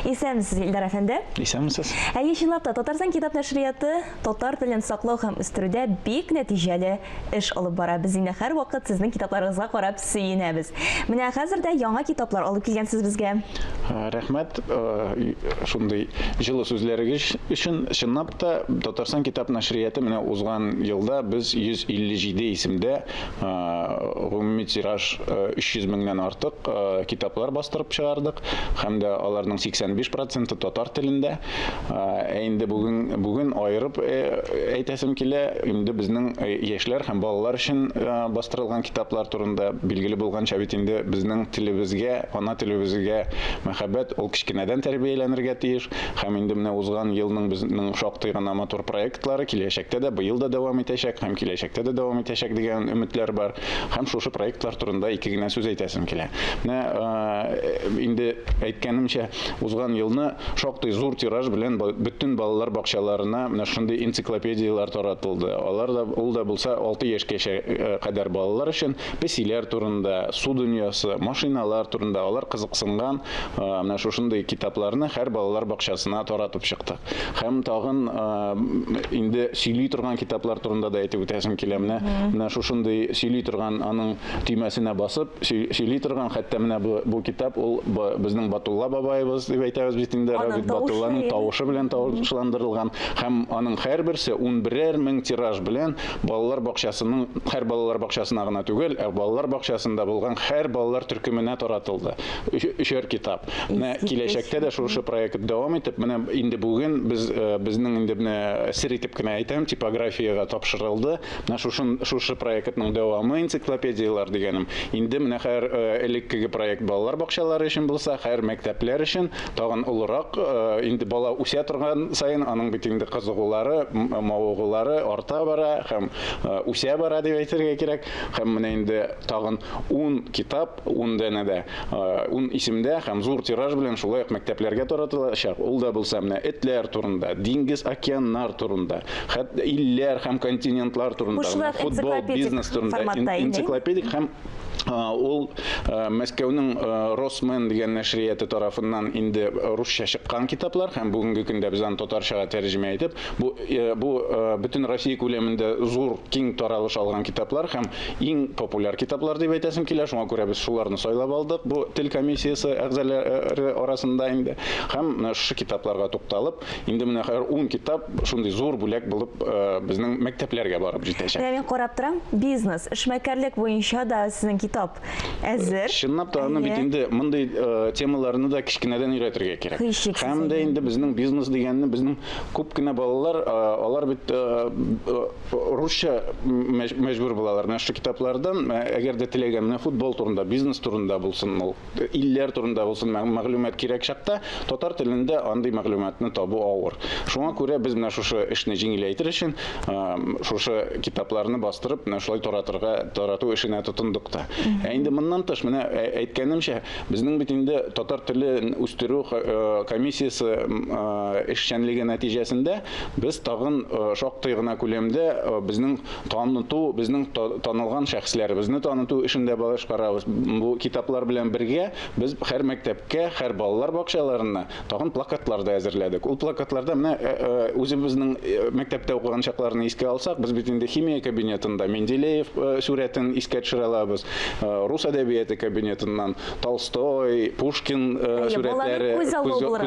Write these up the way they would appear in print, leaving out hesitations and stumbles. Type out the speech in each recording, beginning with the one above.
Исәнмесез, Илдар әфәнде. Исәнмесез. Әйе, чынлап та, Татарстан китап нәшрияты татар телен саклау һәм үстерүдә бик нәтиҗәле эш алып бара. Без инде һәрвакыт сезнең китапларыгызга карап сөенәбез. Менә хәзер дә яңа китаплар алып килгәнсез безгә. Рәхмәт шундый җылы сүзләрегез өчен. Чынлап та, Татарстан китап нәшрияты менә узган елда без 157 исемдә гомуми тираж 300 меңнән артык китаплар бастырып чыгардык һәм дә аларның 85 проценты татар телендә. Ә инде бүген бүген аерып әйтәсем килә, инде безнең яшьләр һәм балалар өчен бастырылган китаплар турында билгеле булганча бит инде безнең телебезгә, ана телебезгә мәхәббәт ул кечкенәдән тәрбияләнергә тиеш. Һәм инде менә узган елның безнең шактый гына матур проектлары киләчәктә дә, быел да дәвам итәчәк һәм киләчәктә дә дәвам итәчәк дигән өметләр бар. Һәм шушы проектлар турында ике генә сүз әйтәсем килә. Менә инде әйткәнемчә, узган елны шактый зур тираж белән бөтен балалар бакчаларына менә шундый энциклопедияләр таратылды. Алар да, ул да булса 6 яшькәчә кадәр балалар өчен песиләр турында, су дөньясы, машиналар турында алар кызыксынган менә шушындый китапларны һәр балалар бакчасына таратып чыктык. Һәм тагын инде сөйли торган китаплар турында да әйтеп үтәсем килә. Менә менә шушындый сөйли торган аның төймәсенә басып сөйли торган, хәтта менә бу, бу китап ул безнең Батулла бабаебыз дип әйтәбез бит инде, Рабит Батулланың тавышы белән тавышландырылган һәм аның һәрберсе унберәр мең тираж белән балалар бакчасының һәр балалар бакчасына гына түгел, ә балалар бакчасында булган һәр балалар төркеменә таратылды. Өчәр китап. Менә киләчәктә дә шушы проект дәвам итеп, менә инде бүген без безнең инде менә сер итеп кенә әйтәм, типографиягә тапшырылды. Менә шушын шушы проектның дәвамы энциклопедияләр дигәнем. Инде менә хәер элеккеге проект балалар бакчалары өчен булса, хәер мәктәпләр өчен тагын олырак, инде бала үсә торган саен аның бит инде кызыгулары, мавыгулары арта бара һәм үсә бара дип әйтергә кирәк. Һәм менә инде тагын 10 китап, 10 данәдә, 10 исемдә һәм зур тираж белән шулай ук мәктәпләргә таратылачак. Ул да булса менә этләр турында, диңгез, океаннар турында, хәтта илләр һәм континентлар турында, футбол, бизнес турында, энциклопедик һәм ул Мәскәүнең Росмен дигән нәшрияты тарафыннан инде русча чыккан китаплар һәм бүгенге көндә без аны татарчага тәрҗемә итеп, бу бу бөтен Россия күләмендә зур киң таралыш алган китаплар һәм иң популяр китаплар дип әйтәсем килә. Шуңа күрә без шуларны сайлап алдык бу тел комиссиясе әгъзалары арасында инде. Һәм менә шушы китапларга тукталып, инде менә хәзер 10 китап шундый зур бүләк булып безнең мәктәпләргә барып җитәчәк. Менә мин карап торам, бизнес, эшмәкәрлек буенча да сезнең китап әзер. Чынлап та аны бит инде мондый темаларны да кечкенәдән өйрәтергә кирәк. Һичшиксез. Һәм дә инде безнең бизнес дигәнне безнең күп кенә балалар, алар бит русча мәҗбүр булалар. Менә шушы китаплардан, әгәр дә теләгән, менә футбол турында, бизнес турында булсын ул, илләр турында булсын мәгълүмат кирәк чакта, татар телендә андый мәгълүматны табу авыр. Шуңа күрә без менә шушы эшне җиңеләйтер өчен, шушы китапларны бастырып, менә шулай таратырга, тарату эшенә тотындык та. Ә инде моннан тыш, менә әйткәнемчә, безнең бит инде татар телен үстерү комиссиясе эшчәнлеге нәтиҗәсендә без тагын шактый гына күләмдә безнең таныту, безнең танылган шәхесләребезне таныту эшен дә башкарабыз. Бу китаплар белән бергә без һәр мәктәпкә, һәр балалар бакчаларына тагын плакатлар да әзерләдек. Ул плакатларда менә үзебезнең мәктәптә укыган чакларны искә алсак, без бит инде химия кабинетында Менделеев сурәтен искә төшерә алабыз. Рус әдәбияты кабинетыннан Толстой, Пушкин сурәтләре күз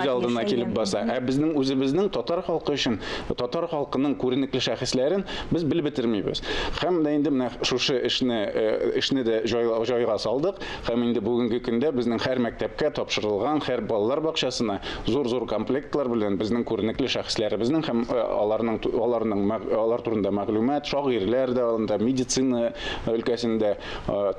алдына килеп баса. Ә безнең үзебезнең татар халкы өчен, татар халкының күренекле шәхесләрен без белеп бетермибез. Һәм дә инде менә шушы эшне эшне дә җайга салдык. Һәм инде бүгенге көндә безнең һәр мәктәпкә тапшырылган, һәр балалар бакчасына зур-зур комплектлар белән безнең күренекле шәхесләребезнең һәм аларның аларның алар турында мәгълүмат, шагыйрьләр дә анда, медицина өлкәсендә,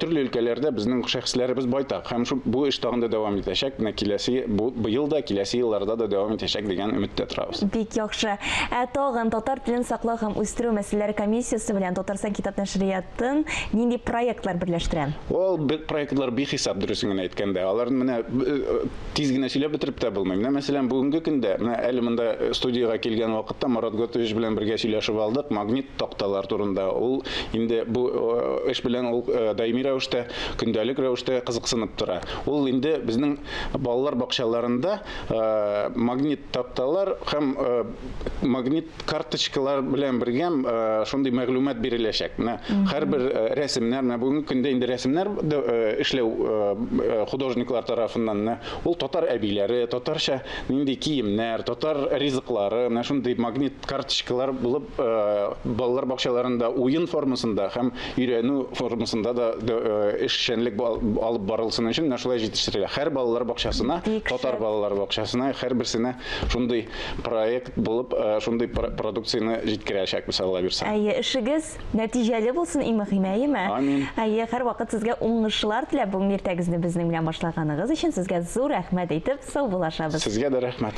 төрле өлкәләрдә безнең шәхесләребез байтак. Һәм шу бу эш тагын да дәвам итәчәк. Менә киләсе бу быел да, киләсе елларда да дәвам итәчәк дигән өметтә торабыз. Бик яхшы. Ә тагын татар телен саклау һәм үстерү мәсьәләләре комиссиясе белән Татарстан китап нәшриятын нинди проектлар берләштерә? Ул проектлар бихисап, дөресен генә әйткәндә. Аларны менә тиз генә сөйләп бетереп тә булмый. Менә, мәсәлән, бүгенге көндә, менә әле монда студиягә килгән вакытта Марат Готович белән бергә сөйләшеп алдык магнит такталар турында. Ул инде бу эш белән ул даими рәвештә рәвештә, көндәлек рәвештә кызыксынып тора. Ул инде безнең балалар бакчаларында магнит такталар һәм магнит карточкалар белән бергә шундый мәгълүмат биреләчәк. Менә һәрбер рәсемнәр, менә бүгенге көндә инде рәсемнәр эшләү художниклар тарафыннан, менә ул татар әбиләре, татарча нинди киемнәр, татар ризыклары, менә шундый магнит карточкалар булып балалар бакчаларында уен формасында һәм өйрәнү формасында да эшчәнлек алып барылсын өчен менә шулай җитештерелә. Һәр балалар бакчасына, татар балалар бакчасына һәрберсенә шундый проект булып, шундый продукцияне җиткерәчәкбез, Алла бирсә. Әйе, эшегез нәтиҗәле булсын, иң мөһиме, әйеме? Амин. Әйе, һәрвакыт сезгә уңышлар теләп, бүгенге иртәгезне безнең белән башлаганыгыз өчен сезгә зур рәхмәт әйтеп, саубуллашабыз. Сезгә дә рәхмәт.